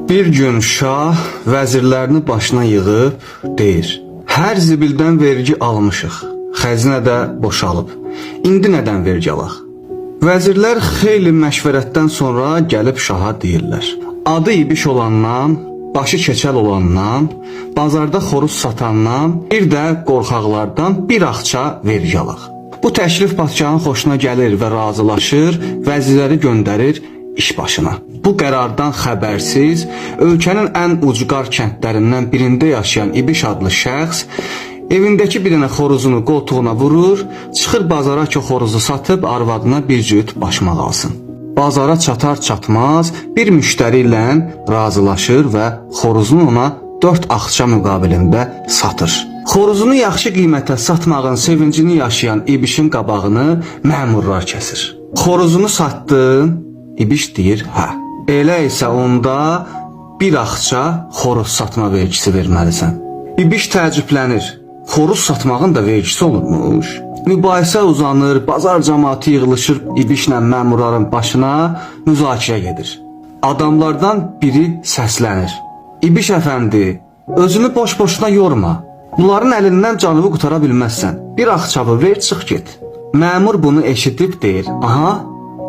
Bir gün şah vəzirlərini başına yığıb deyir: "Hər zibildən vergi almışıq. Xəzinə də boşalıb. İndi nədən vergi alaq?" Vəzirlər xeyli məşvərətdən sonra gəlib şaha deyirlər: "Adı İbiş olandan, başı keçəl olandan, bazarda xoruz satandan, bir də qorxaqlardan bir ağça vergi alaq." Bu təklif padşahın xoşuna gəlir və razılaşır, vəzirləri göndərir iş başına. Bu qərardan xəbərsiz ölkənin ən ucqar kəndlərindən birində yaşayan İbiş adlı şəxs evindəki bir dənə xoruzunu qoltuğuna vurur, çıxır bazara ki, xoruzu satıb arvadına bir cüt başmaq alsın. Bazara çatar çatmaz bir müştəri ilə razılaşır və xoruzunu ona 4 ağça müqabilində satır. Xoruzunu yaxşı qiymətə satmağın sevincini yaşayan İbişin qabağını məmurlar kəsir. Xoruzunu satdın? İbiş deyir, hə. Elə isə onda bir ağça xoruz satma vergisi verməlisən. İbiş təəccüblənir. Xoruz satmağın da vergisi olurmuş. Mübahisə uzanır, bazar cəmaəti yığılışır İbişlə məmurların başına, müzakirə gedir. Adamlardan biri səslənir. İbiş əfəndi, özünü boş-boşuna yorma. Bunların əlindən canını qutara bilməzsən. Bir ağçavı ver, çıx get. Məmur bunu eşidib deyir: "Aha,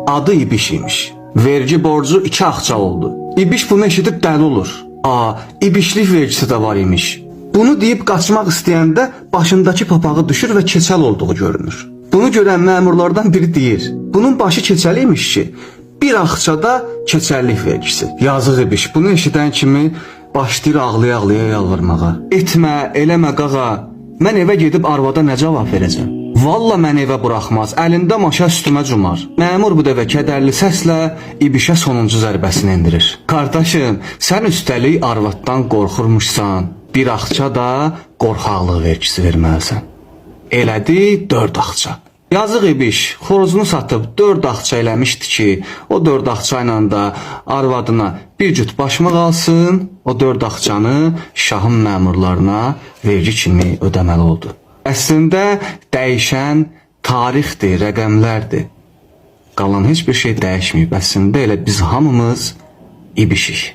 adı İbiş imiş. Vergi borcu 2 ağça oldu." İbiş bunu eşidib dəli olur. A, İbişlik vergisi də var imiş. Bunu deyib qaçmaq istəyəndə başındakı papağı düşür və keçəl olduğu görünür. Bunu görən məmurlardan biri deyir: "Bunun başı keçəl imiş ki, bir ağçada keçəllik vergisi." Yazıq İbiş bunu eşidən kimi başlayır ağlaya-ağlaya yalvarmağa. "Etmə, eləmə qağa. Mən evə gedib arvada nə cavab verəcəm? Valla məni evə buraxmaz, əlində maşa üstümə cumar." Məmur bu dəfə kədərli səslə İbişə sonuncu zərbəsini endirir. "Qardaşım, sən üstəlik arvaddan qorxurmuşsan. Bir ağça da qorxaqlıq vergisi verməlisən." Elədi 4 ağça. Yazıq İbiş xoruzunu satıb 4 ağça eləmişdi ki, o 4 ağça ilə də arvadına bir cüt başmaq alsın, o 4 ağçanı şahın məmurlarına vergi kimi ödəməli oldu. Əslində dəyişən tarixdir, rəqəmlərdir. Qalan heç bir şey dəyişməyib. Əslində elə biz hamımız İbişik.